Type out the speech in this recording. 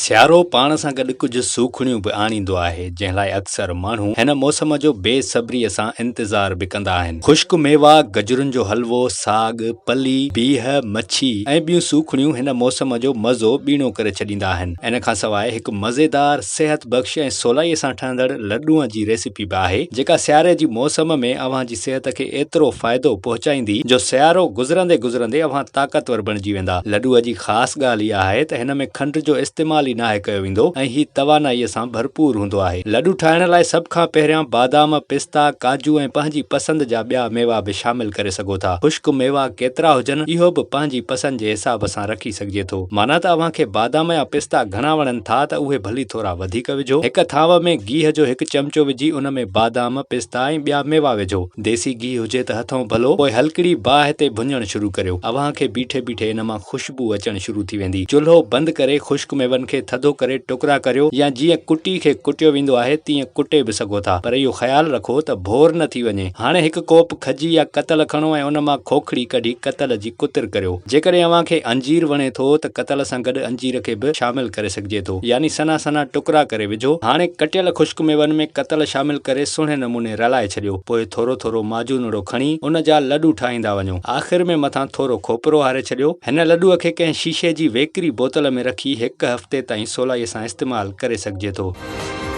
سيارو پاڻ سان گڏ ڪجهه سوکڙيون به آڻيندو آهي، جنهن لاء اڪثر ماڻهو هن موسم جو بي صبريء سان انتظار به ڪندا آهن. خشڪ ميوا، گجرن جو حلوو، ساڳ، پلي، بيهه، مڇي ۽ ٻيون سوکڙيون هن موسم جو مزو ٻيڻو ڪري ڇڏيندا آهن. ان کان سواء هڪ مزيدار، صحت بخش ۽ سولائيء سان ٺهندڙ لڏونء جي ريسيپي به آهي، جيڪا سياري جي موسم ۾ اوهان جي صحت کي ايترو فائدو پهچائيندي جو سيارو گذرندي گذرندي اوهان طاقتور بڻجي ويندا. لڏوء جي خاص ڳالهه اها آهي ته هن ۾ کنڊ جو استعمال ئي ناهي ڪيو ويندو ۽ هي توانائيء سان ڀرپور هوندو آهي. لڏو ٺاهڻ لاء سڀ کان پهريان بادام، پستا، ڪاجو ۽ پنهنجي پسند جا ٻيا ميوا به شامل ڪري سگهو ٿا. خشڪ ميوا ڪيترا هجن اهو به پنهنجي پسند جي حساب سان رکي سگهجي ٿو. معنيٰ ته اوهان کي بادام يا پستا گهڻا وڻن ٿا ته اهي ڀلي ٿورا وڌيڪ وجهو. هڪ ٿانو ۾ گيهه جو هڪ چمچو وجهي ان ۾ بادام، پستا ۽ ٻيا ميوا وجهو. ديسي گيهه هجي ته هٿئون ڀلو. پوء هلڪڙي باهه تي ڀڃڻ شروع ڪريو. اوهان کي بيٺي بيٺي ان مان خوشبو اچڻ شروع ٿي ويندي. چلهو بند ڪري خشڪ ميون کي ٿڌو ڪري ٽڪرا ڪريو يا جيئن ڪٽي کي ڪٽيو ويندو آهي تيئن ڪٽي به سگهو ٿا پر اهو خيال رکو ته ڀور نه ٿي وڃي. هاڻي هڪ ڪوپ کجي يا ڪتل کڻو ۽ ان مان کوکڙي ڪڍي ڪتل جي ڪتر ڪريو. جيڪڏهن اوهان کي انجير وڻي ٿو ته ڪتل سان گڏ انجير کي به شامل ڪري سگهجي ٿو يعني سنها سنها ٽڪرا ڪري وجهو. هاڻي ڪٽيل خشڪ ميون ۾ ڪتل شامل ڪري سهڻي نموني رلائي ڇڏيو. پوء ٿورو ٿورو معجونڙو کڻي ان جا لڏو ٺاهيندا وڃو. آخر ۾ مٿان ٿورو کوپرو هاري ڇڏيو. هن لڏوء کي ڪنهن شيشي جي ويڪري بوتل ۾ رکي هڪ هفتي تائين سولائيء سان استعمال ڪري سگهجي ٿو.